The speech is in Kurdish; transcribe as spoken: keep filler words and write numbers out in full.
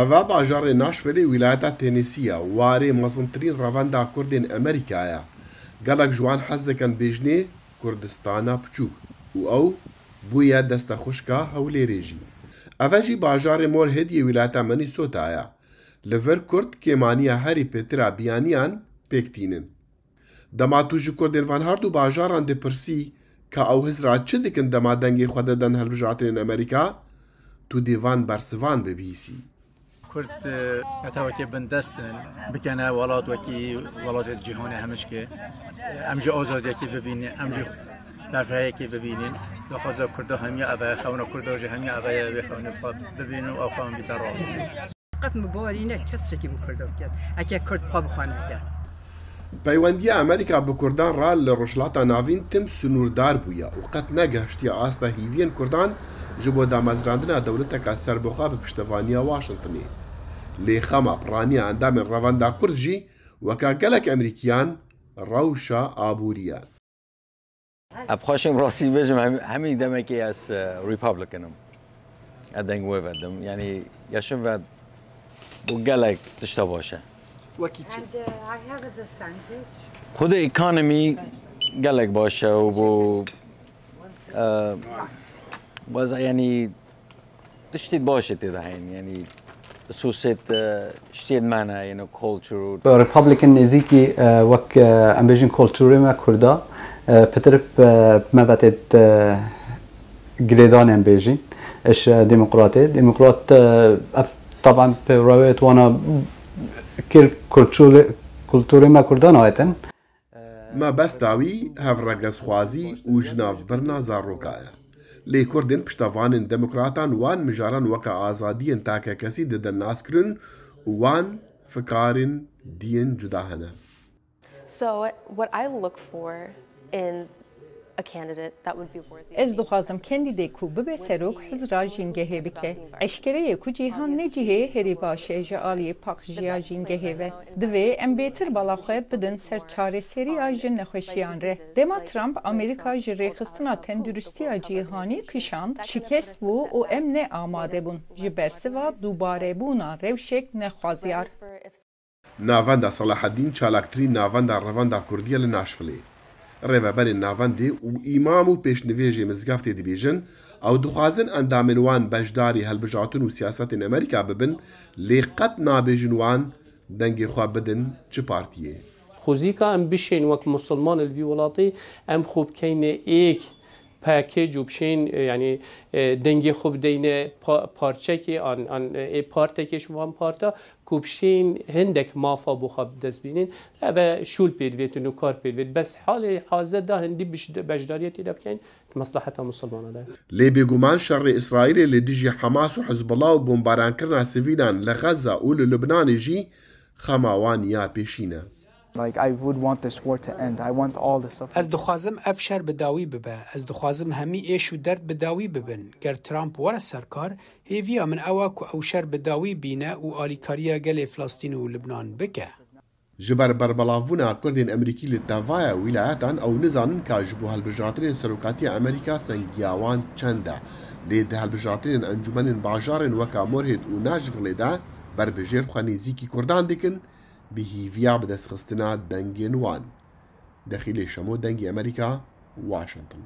Eva bajarê Nashville-ê wîlayeta Tennessee ye, warê mezintirîn revenda Kurdên Amerîka ye. Gelek ji wan hez dikin bêjinê Kurdistana Piçûk û ew bûye destexwişka Hewlêrê jî. Eve jî bajarê Morehead yê wîlayeta Minnesota ye. Li vir Kurd kêmaniya herî pêtira biyaniyan pêk tînin. Dema tu ji Kurdên van her du bajaran dipirsî ka ew hizra çi dikin dema dengê xwe didin hilbijartinên Amerîka, tu dê van bersivan bibihîsî. Kurd, e, netewekê bindest in, bikene welat wekî welatê cîhanê hemîşkê. Em jî azadiyekê bibînin, em jî berfirehiyekê bibînin. Daxwaza Kurda hemiya eve ye, xewna Kurda jî hemiya eve ye, vê xewnê xwe bibînin û ew xewn bîte rast. Qet min bawerî ne kes çekî min Kurda biket. Eke Kurd xwe bi xwe neke. Peywendiya Amerîka bi Kurdan re li Rojhilata Navîn tim sinûrdar bûye û qet negehiştiye asta hîviyên Kurdan ji bo damezrandina dewleteka serbixwe bi piştevaniya Washingtonê. Lê xema piraniya endamên Revenda Kurd jî weka gelek Emerîkiyan rewşa aborî ye. Em xweşin rastî bêjim, hem, hemî demekê ez, e, Republican im. Ez deng wê vedim. Yanî yaşım ve bu gelek tişta baş e. Wekî çi? And, uh, I have a percentage. Xwedê ekonomî gelek baş e û bu, e, baza, yanî tiştê baş e tê de heyîn, yanî sosyete, e, ştê me ne, you know, culture. Republican nêzîkî, e, wek, e, em bêjin kulturê me Kurda, e, pitir, e, me ve tê, e, girêdan em bêjin. Iş, e, demokratê. Demokrat, e, ev taban pêwrawê wana kir kulturê, kulturê me Kurdan hatin. Mebesta wî hevregezxwazî û jinavbirina zaroka ye. Lê Kurdên piştevanên demokratan wan mijaran weke azadiyên takekesî didin naskirin û wan fikarên diyên cuda hene. So, what I look for in a candidate that would be worthy of Ez dixwazim kendîdê ku bibe serok hizra jîngehê bike. Eşkere ye ku cîhan ne cihê herî baş e ji aliyê paqjiya jîngehê ve. Divê em bêtir bala xwe bidin ser çareseriya ji nexweşiyan re. Dema Trump Amerîka ji rêxistiya tenduristiya cîhanî kişand, şikest bû û em ne amade bûn ji bersiva dubarebûna rewşek nexwaziyar. Navenda Selahaddîn çalaktirîn navenda revenda Kurdî ye li Nashville-ê. Rêveberên navendê û îmam û pêşnivêjê mizgeftê dibêjin, ew dixwazin endamên wan beşdarî hilbijartin û siyasetên Amerîka bibin, lê qet nabêjin wan dengê xwe bidin çi partiyê. Xwezîka em bişên wek musulman li vî welatê, em xwe bikeyne êk package û bişên, e, yanî, e, dengê xwe bideyne pa-, parçekê an, an, e, ê partekê ji van parta ku bişên hindek mafa bo xwe bi dest bînin. Eve şûl pê divêtin û kar pê divêt. Bes halê hazir da hindî biş-, beşdariyê tê de bikeyn, meslaheta musulmana de. Lê bêguman şerê Îsraîlê li dijî Hamas û Hizbullah û bombarankirina sivîlan li Xezza û li Lubnanê jî xema wan ya pêşîn e. Like, I would want this war to end. I want all the suffering. Ez dixwazim ev şer bi dawî bibe. Ez dixwazim hemî êş û derd bi dawî bibin. Ger Trump were ser kar, hêviya min ew e ku ew şer bi dawî bîne û alîkariya gelê Filistîn û Libnan bike. Ji ber berbelavbûna Kurdên Emerîkî li tevaya wîlayetan, ew nizanin ka ji bo hilbijartinên serokatiya Amerîka sengiya wan çend e. Lê di hilbijartinên encûmenên bajarên weka Morhêd û Nashville-ê de berbijêr xwe nêzîkî Kurdan dikin, bi hîviya bidestxistina dengên wan. Dexîlê Şemo, Dengê Amerîka, Washington.